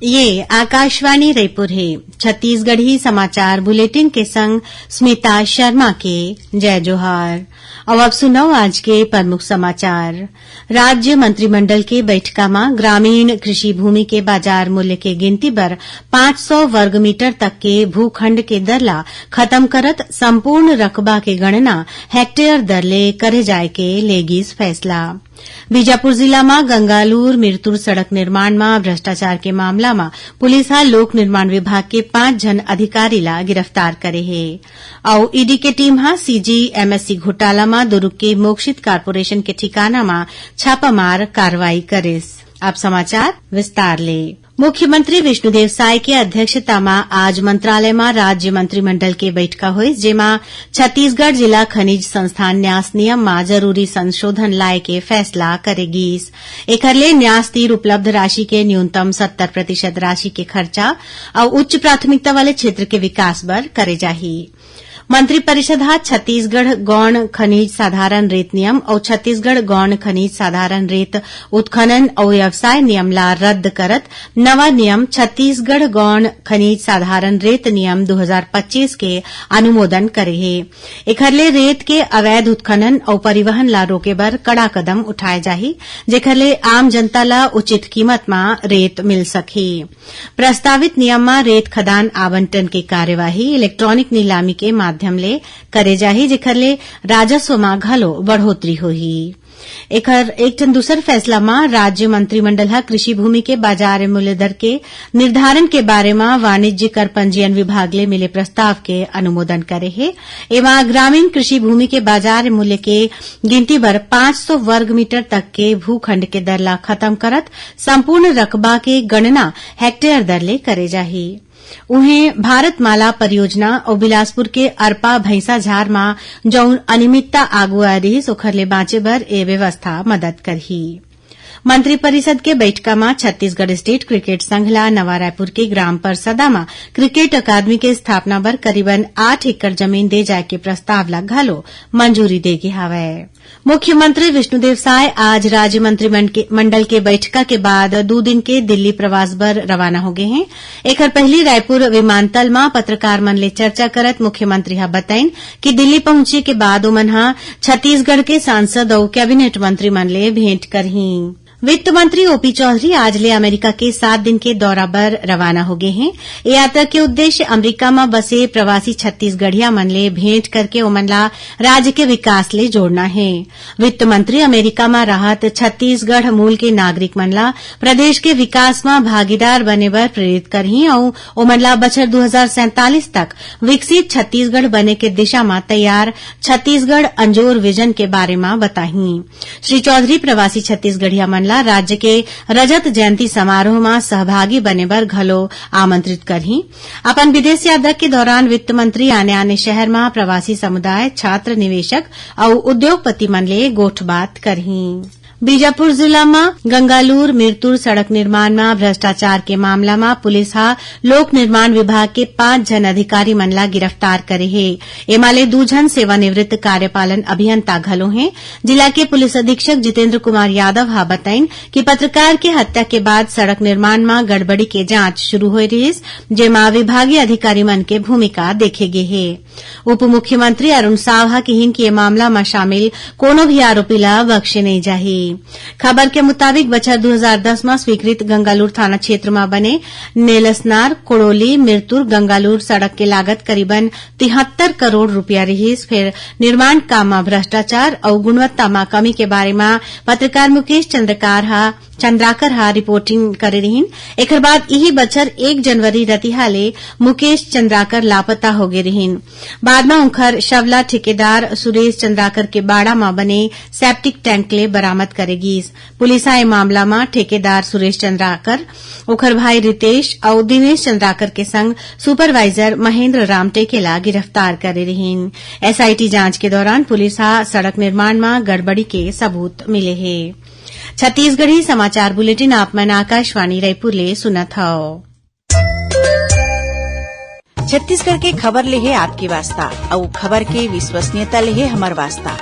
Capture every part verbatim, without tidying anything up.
ये आकाशवाणी रायपुर हे। छत्तीसगढ़ी समाचार बुलेटिन के संग स्मिता शर्मा के जय जोहार। अउ अब सुनव आज के प्रमुख समाचार। राज्य मंत्रिमंडल के बइठका म ग्रामीण कृषि भूमि के बाजार मूल्य के गिनती बर पाँच सौ वर्ग मीटर तक के भूखंड के दर ला खतम करत संपूर्ण रकबा के गणना हेक्टेयर दर ले करे जाय के ले गिस फैसला। बीजापुर जिला म गंगालूर मिरतुर सड़क निर्माण म भ्रष्टाचार के मामला म पुलिस ह लोक निर्माण विभाग के पांच झन अधिकारी ला गिरफ्तार करे हे। अउ ईडी के टीम ह सीजी एमएससी घोटाला म दुर्ग के मोक्षित कारपोरेशन के ठिकाना म छापामार कार्रवाई करिस। अब समाचार विस्तार ले। मुख्यमंत्री विष्णुदेव साय के अध्यक्षता म आज मंत्रालय म राज्य मंत्रिमंडल के बइठका होइस, जेमा छत्तीसगढ़ जिला खनिज संस्थान न्यास नियम म जरूरी संशोधन लाए के फैसला करे गीस। एखर ले न्यास तीर उपलब्ध राशि के न्यूनतम सत्तर प्रतिशत राशि के खर्चा अउ उच्च प्राथमिकता वाले क्षेत्र के विकास बर करे जाही। मंत्रिपरिषद ह छत्तीसगढ़ गौण खनिज साधारण रेत नियम अउ छत्तीसगढ़ गौण खनिज साधारण रेत उत्खनन अउ व्यवसाय नियम ला रद्द करत नवा नियम छत्तीसगढ़ गौण खनिज साधारण रेत नियम दू हजार पच्चीस के अनुमोदन करे हे। एखर ले रेत के अवैध उत्खनन अउ परिवहन ला रोके बर कड़ा कदम उठाए जाही, जेखर ले आम जनता ला उचित कीमत म रेत मिल सकही। प्रस्तावित नियम म रेत खदान आवंटन के कार्यवाही इलेक्ट्रॉनिक नीलामी के माध्यम ले करे जाही, जेखर ले राजस्व म घलो बढ़ोतरी होही। एखर एक ठन दूसर फैसला म राज्य मंत्रिमंडल ह कृषि भूमि के बाजार मूल्य दर के निर्धारण के बारे म वाणिज्य कर पंजीयन विभाग ले मिले प्रस्ताव के अनुमोदन करे हे। एमा ग्रामीण कृषि भूमि के बाजार मूल्य के गिनती बर पाँच सौ वर्ग मीटर तक के भूखंड के दर ला खतम करत संपूर्ण रकबा के गणना हेक्टेयर दर ले करे जाही। उहें, भारतमाला परियोजना अउ बिलासपुर के अरपा भैंसाझार म जउन अनियमितता आगू आए रिहिस, ओखर ले बांचे बर ए व्यवस्था मदद करही। मंत्रिपरिषद के बइठका म छत्तीसगढ़ स्टेट क्रिकेट संघ ला नवा रायपुर के ग्राम परसदा म क्रिकेट अकादमी के स्थापना बर करीबन आठ एकड़ जमीन दे जाय के प्रस्ताव ला घलो मंजूरी दे गे हावय। मुख्यमंत्री विष्णुदेव साय आज राज्य मंत्रिमंड-, के, मंडल के बइठका के बाद दू दिन के दिल्ली प्रवास बर रवाना हो गे हें। एखर पहिली रायपुर विमानतल म पत्रकार मन ले चर्चा करत मुख्यमंत्री ह बतइन कि दिल्ली पहुंचे के बाद ओमन ह छत्तीसगढ़ के सांसद अउ कैबिनेट मंत्री मन ले भेंट करहीं। वित्त मंत्री ओपी चौधरी आज ले अमेरिका के सात दिन के दौरा बर रवाना हो गे हें। ए यात्रा के उद्देश्य अमेरिका म बसे प्रवासी छत्तीसगढ़िया मन ले भेंट करके ओमन ला राज्य के विकास ले जोड़ना हे। वित्त मंत्री अमेरिका म रहत छत्तीसगढ़ मूल के नागरिक मन ला प्रदेश के विकास म भागीदार बने बर प्रेरित करहीं अउ ओमन ला बछर दू हजार सैंतालीस तक विकसित छत्तीसगढ़ बने के दिशा म तैयार छत्तीसगढ़ अंजोर विजन के बारे म बताहीं। श्री चौधरी प्रवासी छत्तीसगढ़िया मन ला राज्य के रजत जयंती समारोह म सहभागी बने बर घलो आमंत्रित करहीं। अपन विदेश यात्रा के दौरान वित्त मंत्री आने-आने शहर म प्रवासी समुदाय, छात्र, निवेशक अउ उद्योगपति मन ले गोठबात करहीं। बीजापुर जिला म गंगालूर मिरतुर सड़क निर्माण म भ्रष्टाचार के मामला म पुलिस ह लोक निर्माण विभाग के पांच झन अधिकारी मन ला गिरफ्तार करे हे। एमा ले दू झन सेवानिवृत्त कार्यपालन अभियंता घलो हें। जिला के पुलिस अधीक्षक जितेंद्र कुमार यादव ह बताइन कि पत्रकार के हत्या के बाद सड़क निर्माण म गड़बड़ी के जांच शुरू होए रिहिस, जेमा विभागीय अधिकारी मन के भूमिका देखे गे हे। उप मुख्यमंत्री अरुण साव ह किहिन कि ये मामला म शामिल कोनो भी आरोपी ला बख्शे नइ जाही। खबर के मुताबिक, बछर दू हजार दस म स्वीकृत गंगालूर थाना क्षेत्र म बने नेलसनार, कोड़ोली, मिरतुर, गंगालूर सड़क के लागत करीबन तिहत्तर करोड़ रुपया रिहिस। फेर निर्माण काम म भ्रष्टाचार अउ गुणवत्ता म कमी के बारे म पत्रकार मुकेश चंद्रकार ह चंद्राकर ह रिपोर्टिंग करे रिहिन। एखर बाद इही बछर एक जनवरी रतिहा ले मुकेश चंद्राकर लापता होगे रिहिन। बाद म उंखर शव ला ठेकेदार सुरेश चंद्राकर के बाड़ा म बने सेप्टिक टैंक ले बरामद करे गीस। पुलिस ह ए मामला म ठेकेदार सुरेश चंद्राकर, ओखर भाई रितेश अउ दिनेश चंद्राकर के संग सुपरवाइजर महेंद्र राम टेके ला गिरफ्तार करे रिहिन। एसआईटी जांच के दौरान पुलिस ह सड़क निर्माण म गड़बड़ी के सबूत मिले हे। छत्तीसगढ़ी समाचार बुलेटिन आप मन आकाशवाणी रायपुर ले सुनत हव। छत्तीसगढ़ के खबर ले हे आपके वास्ता, अउ खबर के विश्वसनीयता ले हे हमर वास्ता।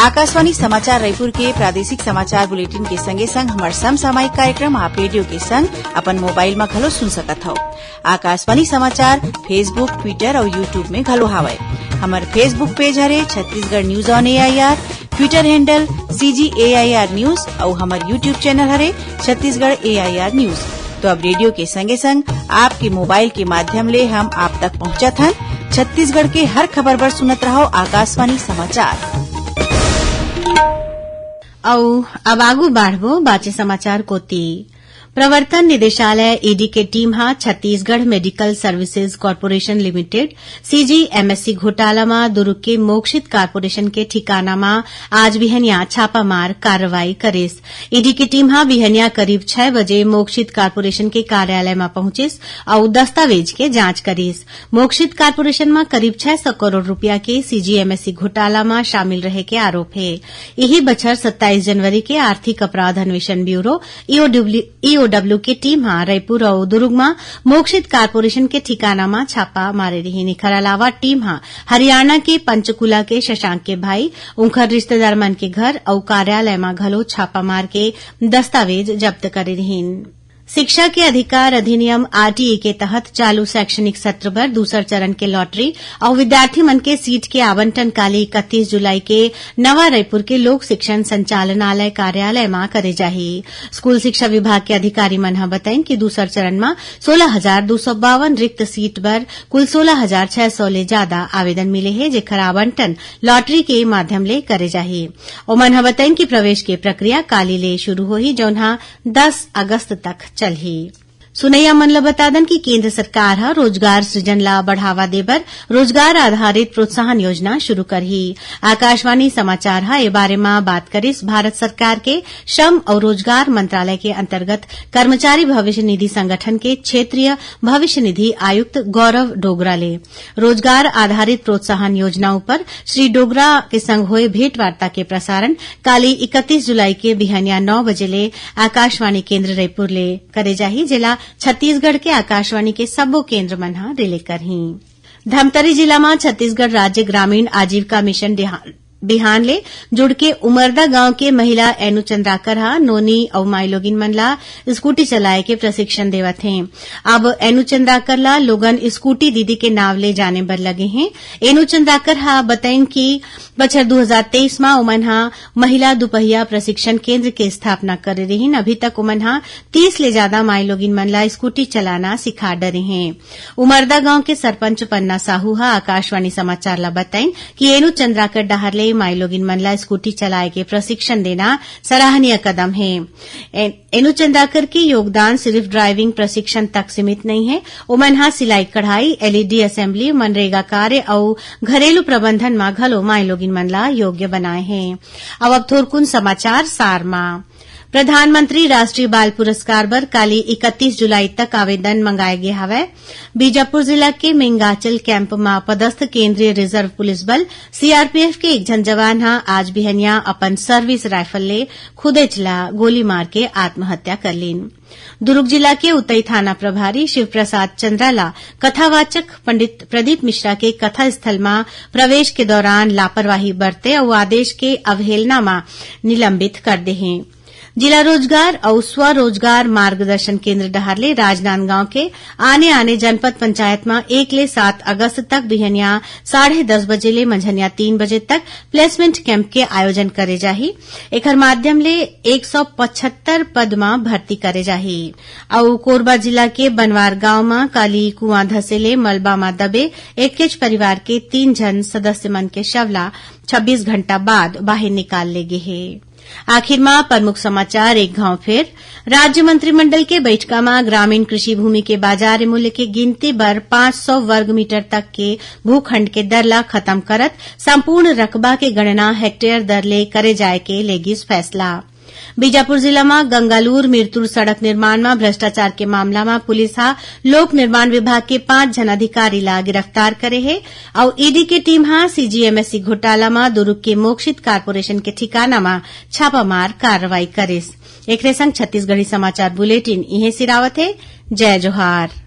आकाशवाणी समाचार रायपुर के प्रादेशिक समाचार बुलेटिन के संगे संग हमर समसामयिक कार्यक्रम आप रेडियो के संग अपन मोबाइल म घलो सुन सकत हव। आकाशवाणी समाचार Facebook, Twitter अउ YouTube में घलो हावय। हमर Facebook पेज हरे Chhattisgarh news on AIR, Twitter handle CG AIR news अउ हमर YouTube चैनल हरे छत्तीसगढ़ एआईआर न्यूज। तो अब रेडियो के संगे संग आपके मोबाइल के माध्यम ले हम आप तक पहुंचत हन। छत्तीसगढ़ के हर खबर बर सुनत रहव आकाशवाणी समाचार। अउ अब आगू बाढ़बो बाचे समाचार कोती। प्रवर्तन निदेशालय, ईडी, के टीम ह Chhattisgarh medical services corporation limited, CGMSC, घोटाला म दुर्ग के मोक्षित कॉरपोरेशन के ठिकाना म आज बिहनिया छापामार कार्रवाई करिस। ईडी के टीम ह बिहनिया करीब छह बजे मोक्षित कॉरपोरेशन के कार्यालय म पहुंचिस अउ दस्तावेज के जांच करिस। मोक्षित कॉरपोरेशन म करीब छह सौ करोड़ रुपया के सीजीएमएससी घोटाला म शामिल रहे के आरोप हे। इही बछर सत्ताईस जनवरी के आर्थिक अपराध अन्वेषण ब्यूरो, ईओडब्ल्यू, ईओडब्ल्यू के टीम ह रायपुर अउ दुर्ग म मोक्षित कॉरपोरेशन के ठिकाना म छापा मारे रिहीन। एखर अलावा टीम ह हरियाणा के पंचकूला के शशांक के भाई, उंखर रिश्तेदार मन के घर अउ कार्यालय म घलो छापा मार के दस्तावेज जब्त करे रिहीन। शिक्षा के अधिकार अधिनियम, आरटीई, के तहत चालू शैक्षणिक सत्र बर दूसर चरण के लॉटरी अउ विद्यार्थी मन के सीट के आवंटन काली इकतीस जुलाई के नवा रायपुर के लोक शिक्षण संचालनालय कार्यालय म करे जाही। स्कूल शिक्षा विभाग के अधिकारी मन ह बताइन कि दूसर चरण म सोलह हजार दू सौ बावन रिक्त सीट बर कुल सोलह हजार छह सौ ले जादा आवेदन मिले हे, जेखर आवंटन लॉटरी के माध्यम ले करे जाही। ओमन ह बताइन कि प्रवेश के प्रक्रिया काली ले शुरू होही, जौन ह दस अगस्त तक चलही। सुनैया मन ल बता दन कि केंद्र सरकार ह रोजगार सृजन ला बढ़ावा देबर रोजगार आधारित प्रोत्साहन योजना शुरू करही। आकाशवाणी समाचार ह ए बारे म बात करिस भारत सरकार के श्रम अउ रोजगार मंत्रालय के अंतर्गत कर्मचारी भविष्य निधि संगठन के क्षेत्रीय भविष्य निधि आयुक्त गौरव डोगरा ले। रोजगार आधारित प्रोत्साहन योजना ऊपर श्री डोगरा के संग होए भेंटवार्ता के प्रसारण काली इकतीस जुलाई के बिहनिया नौ बजे ले आकाशवाणी केंद्र रायपुर ले करे जाही, जेला छत्तीसगढ़ के आकाशवाणी के सब्बो केंद्र मन ह रिले करही। धमतरी जिला म छत्तीसगढ़ राज्य ग्रामीण आजीविका मिशन डिहा-, बिहान ले जुड़ के उमरदा गांव के महिला एनु चंद्राकर ह नोनी अउ माईलोगिन मन ला स्कूटी चलाए के प्रशिक्षण देवत हे। अब एनु चंद्राकर ला लोगन स्कूटी दीदी के नाव ले जाने बर लगे हे। एनु चंद्राकर ह बताइन कि बछर दू हजार तेईस म ओमन ह महिला दुपहिया प्रशिक्षण केंद्र के स्थापना करे रिहीन। अभी तक ओमन ह तीस ले जादा माईलोगिन मन ला स्कूटी चलाना सिखा डरे हे। उमरदा गांव के सरपंच पन्ना साहू ह आकाशवाणी समाचार ला बताइन कि एनु चंद्राकर डहार ले माईलोगिन मन ला स्कूटी चलाए के प्रशिक्षण देना सराहनीय कदम हे। ए-, एनु चंद्राकर के योगदान सिर्फ ड्राइविंग प्रशिक्षण तक सीमित नइ हे। ओमन ह सिलाई कढ़ाई, एलईडी असेंबली, मनरेगा कार्य अउ घरेलू प्रबंधन म घलो माईलोगिन मन ला योग्य बनाए हे। अब, अब थोरकुन समाचार सार म। प्रधानमंत्री राष्ट्रीय बाल पुरस्कार बर काली इकतीस जुलाई तक आवेदन मंगाए गे हवय। बीजापुर जिला के मिंगाचल कैंप म पदस्थ केंद्रीय रिजर्व पुलिस बल, सीआरपीएफ, के एक झन जवान ह आज बिहनिया अपन सर्विस राइफल ले खुदेच ला गोली मार के आत्महत्या कर लीन। दुर्ग जिला के उतई थाना प्रभारी शिव प्रसाद चंद्रा ला कथावाचक पंडित प्रदीप मिश्रा के कथा स्थल म प्रवेश के दौरान लापरवाही बरते अउ आदेश के अवहेलना म निलंबित कर दे हे। जिला रोजगार अउ स्वरोजगार मार्गदर्शन केंद्र डहार ले राजनांदगांव के आने-आने जनपद पंचायत म एक ले सात अगस्त तक बिहनिया साढ़े दस बजे ले मंझनिया तीन बजे तक प्लेसमेंट कैंप के आयोजन करे जाही। एखर माध्यम ले एक सौ पचहत्तर पद म भर्ती करे जाही। अउ कोरबा जिला के बनवार गांव म काली कुआं धसे ले मलबा म दबे एक्केच परिवार के तीन झन सदस्य मन के शव ला छब्बीस घंटा बाद बाहिर निकाल ले गे हे। आखिर म प्रमुख समाचार एक घांव फेर। राज्य मंत्रिमंडल के बइठका म ग्रामीण कृषि भूमि के बाजार मूल्य के गिनती बर पाँच सौ वर्ग मीटर तक के भूखंड के दर ला खत्म करत संपूर्ण रकबा के गणना हेक्टेयर दर ले करे जाय के ले गिस फैसला। बीजापुर जिला म गंगालूर मिरतुर सड़क निर्माण म भ्रष्टाचार के मामला म पुलिस ह लोक निर्माण विभाग के पांच झन अधिकारी ला गिरफ्तार करे हे अउ ईडी के टीम ह सीजीएमएससी घोटाला म दुर्ग के मोक्षित कारपोरेशन के ठिकाना म छापामार कार्रवाई करिस। एखरे संग छत्तीसगढ़ी समाचार बुलेटिन इहें सिरावत हे। जय जोहार।